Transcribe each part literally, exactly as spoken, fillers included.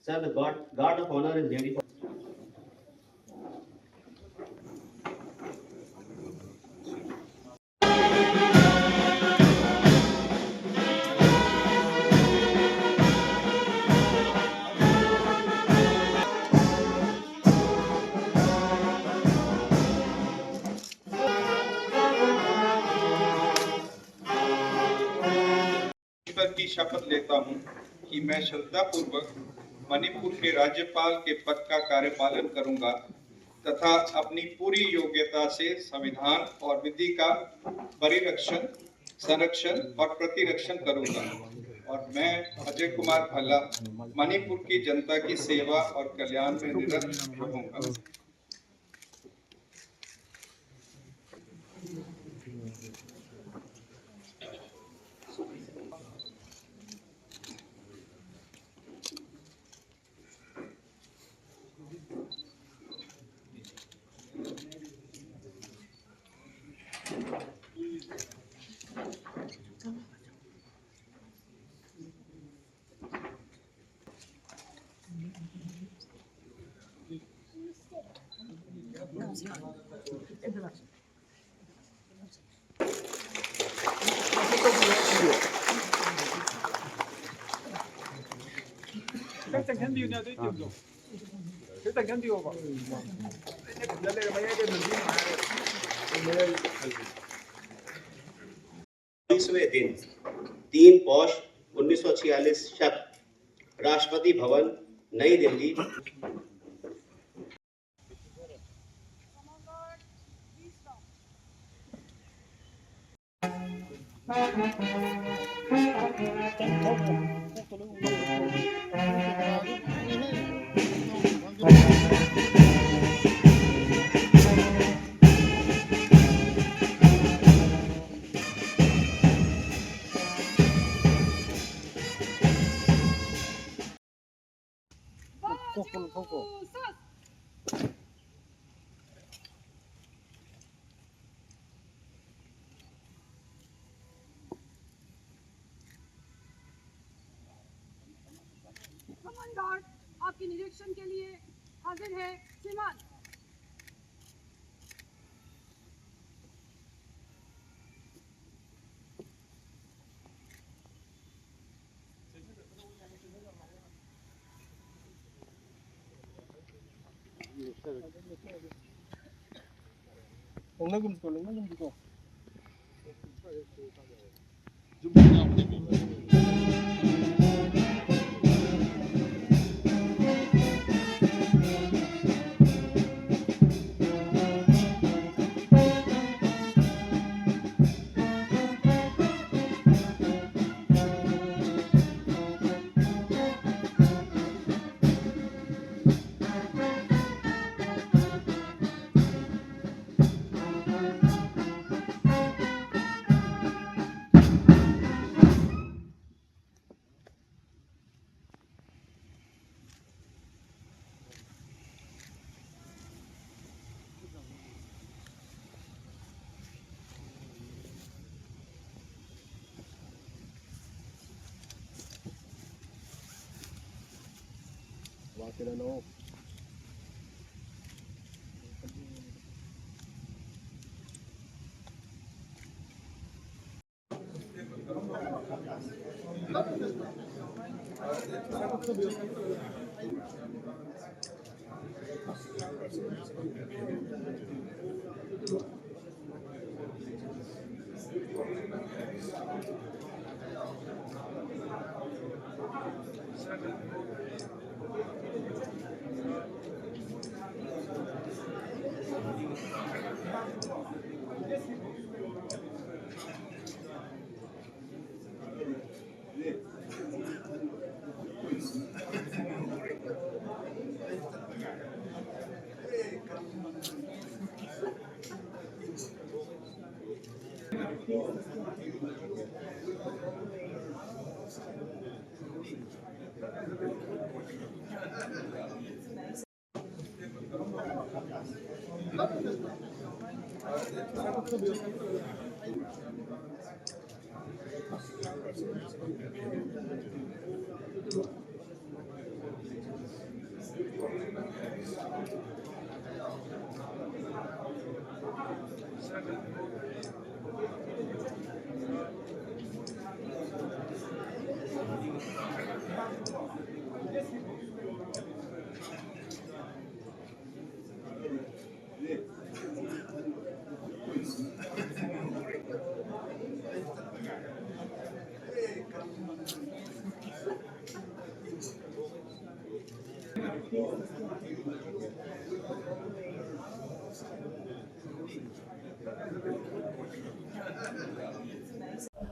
Sir, the guard, guard of honor is ready for ईश्वर की शपथ लेता हूँ कि मैं श्रद्धापूर्वक मणिपुर के राज्यपाल के पद का कार्यपालन करूंगा तथा अपनी पूरी योग्यता से संविधान और विधि का परिरक्षण, संरक्षण और प्रतिरक्षण करूंगा। और मैं, अजय कुमार भल्ला, मणिपुर की जनता की सेवा और कल्याण में निरत रहूंगा। ꯈꯤꯇꯪ ꯆꯪꯁꯟꯕꯤꯌꯨꯅꯦ, ꯑꯗꯨꯏ ꯇꯤꯝꯗꯣ꯫ ꯈꯤꯇꯪ ꯆꯪꯁꯟꯕꯤꯌꯣꯕ꯫ ꯑꯩꯅ ꯈꯨꯠꯇ ꯂꯩꯔꯦ, ꯃꯌꯥꯏꯗ ꯅꯨꯡꯁꯤ ꯅꯨꯡꯉꯥꯏꯔꯦ꯫ तीसवें दिन, तीन पौष उन्नीस सौ छियालीस, शक, राष्ट्रपति भवन, नई दिल्ली। Come on, guard. आपके निरीक्षण के लिए हाजिर है श्रीमान।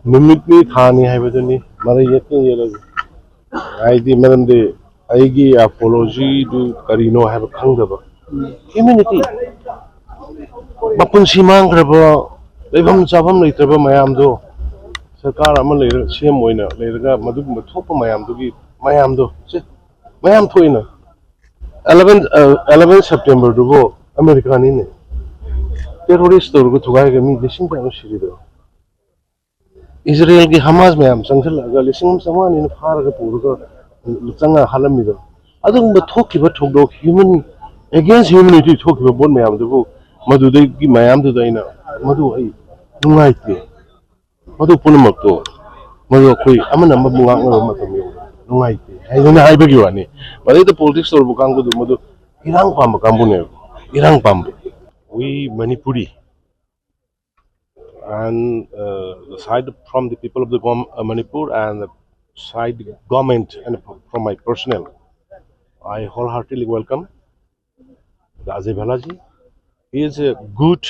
ꯅꯨꯃꯤꯠꯅꯤ ꯊꯥꯅꯤ ꯍꯥꯏꯕꯗꯨꯅꯤ, ꯃꯔꯩ ꯌꯦꯠꯅ ꯌꯦꯠꯂꯁꯨ꯫ ꯍꯥꯏꯗꯤ, ꯃꯔꯝꯗꯤ ꯑꯩꯒꯤ ꯑꯄꯣꯂꯣꯖꯤꯗꯨ ꯀꯔꯤꯅꯣ ꯍꯥꯏꯕ ꯈꯪꯗꯕ ꯍ꯭ꯌꯨꯃꯦꯅꯤꯇꯤ, ꯃꯄꯨꯟꯁꯤ ꯃꯥꯡꯈ꯭ꯔꯕ, ꯂꯩꯐꯝ ꯆꯥꯐꯝ ꯂꯩꯇ꯭ꯔꯕ ꯃꯌꯥꯝꯗꯣ, ꯁꯔꯀꯥꯔ ꯑꯃ ꯂꯩꯔ, ꯁꯤ ꯑꯦꯝ ꯑꯣꯏꯅ ꯂꯩꯔꯒ ꯃꯗꯨꯒꯨꯝꯕ ꯊꯣꯛꯄ ꯃꯌꯥꯝꯗꯨꯒꯤ, ꯃꯌꯥꯝꯗꯣ, ꯁꯦ, ꯃꯌꯥꯝ ꯊꯣꯛꯏꯅ꯫ ꯑꯦꯂꯚꯦꯟ, ꯑꯦꯂꯚꯦꯟ ꯁꯦꯞꯇꯦꯝꯕꯔꯗꯨꯕꯨ ꯑꯃꯦꯔꯤꯀꯥꯅꯤꯅꯦ꯫ ꯇꯦꯔꯣꯔꯤꯁ ꯇꯧꯔꯒ ꯊꯨꯒꯥꯏꯔꯒ ꯃꯤ ꯂꯤꯁꯤꯡ ꯀꯌꯥꯅꯣ ꯁꯤꯔꯤꯗꯣ? ꯏꯖꯔꯦꯜꯒꯤ ꯍꯃꯥꯁ ꯃꯌꯥꯝ ꯆꯪꯁꯤꯜꯂꯛꯑꯒ ꯂꯤꯁꯤꯡ ꯑꯃ ꯆꯥꯝꯃꯉꯥꯅꯤꯅ ꯐꯥꯔꯒ ꯄꯨꯔꯒ ꯆꯪꯉ ꯍꯥꯠꯂꯝꯃꯤꯗꯣ? ꯑꯗꯨꯒꯨꯝꯕ ꯊꯣꯛꯈꯤꯕ ꯊꯧꯗꯣꯛ, ꯍ꯭ꯌꯨꯃꯦꯟ, ꯑꯦꯒꯦꯟꯁ ꯍ꯭ꯌꯨꯃꯦꯅꯤꯇꯤ ꯊꯣꯛꯈꯤꯕ ꯄꯣꯠ ꯃꯌꯥꯝꯗꯨꯕꯨ, ꯃꯗꯨꯗꯒꯤ ꯃꯌꯥꯝꯗꯨꯗ ꯑꯩꯅ, "ꯃꯗꯨ ꯑꯩ ꯅꯨꯡꯉꯥꯏꯇꯦ, ꯃꯗꯨ ꯄꯨꯝꯅꯃꯛꯇꯣ, ꯃꯗꯨ ꯑꯩꯈꯣꯏ ꯑꯃꯅ ꯑꯃꯕꯨ ꯉꯥꯛꯅꯕ ꯃꯇꯝ ꯌꯧꯔꯦ, ꯅꯨꯡꯉꯥꯏꯇꯦ" ꯍꯥꯏꯗꯅ ꯍꯥꯏꯕꯒꯤ ꯋꯥꯅꯤ꯫ ꯃꯗꯩꯗ ꯄꯣꯂꯤꯇꯤꯛꯁ ꯇꯧꯔꯨꯕ ꯀꯥꯡꯕꯨꯗꯨ ꯃꯗꯨ ꯏꯔꯥꯡ ꯄꯥꯝꯕ ꯀꯥꯡꯕꯨꯅꯦꯕ, ꯏꯔꯥꯡ ꯄꯥꯝꯕ꯫ We Manipuri and, uh, the side from the people of the Gom-, uh, Manipur and the side government and from my personnel, I wholeheartedly welcome the Ajay Bhalaji. He is a good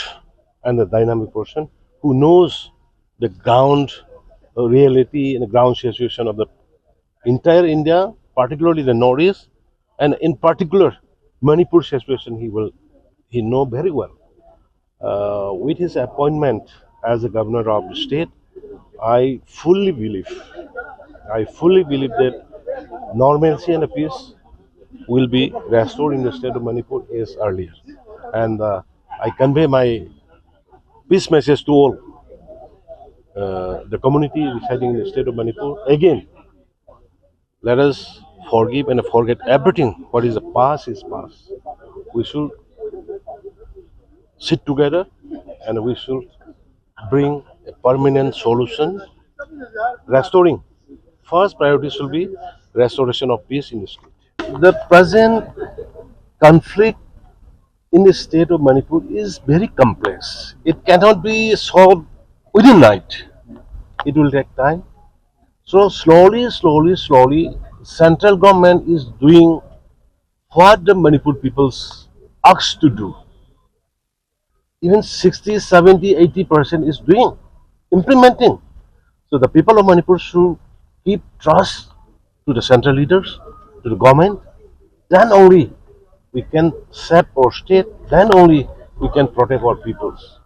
and a dynamic person who knows the ground reality and the ground situation of the entire India, particularly the Northeast, and in particular Manipur situation. He will, he know very well. Uh, with his appointment as a governor of the state, I fully believe, I fully believe that normalcy and peace will be restored in the state of Manipur as earlier. And, uh, I convey my peace message to all, uh, the community residing in the state of Manipur. Again, let us Forgive and forget everything. What is the past is past. We should sit together and we should bring a permanent solution. Restoring. First priority should be restoration of peace in the state. The present conflict in the state of Manipur is very complex. It cannot be solved within night. It will take time. So slowly, slowly, slowly, central government is doing what the Manipur peoples asked to do. Even sixty, seventy, eighty percent is doing, implementing. So the people of Manipur should give trust to the central leaders, to the government. Then only we can save our state. Then only we can protect our peoples.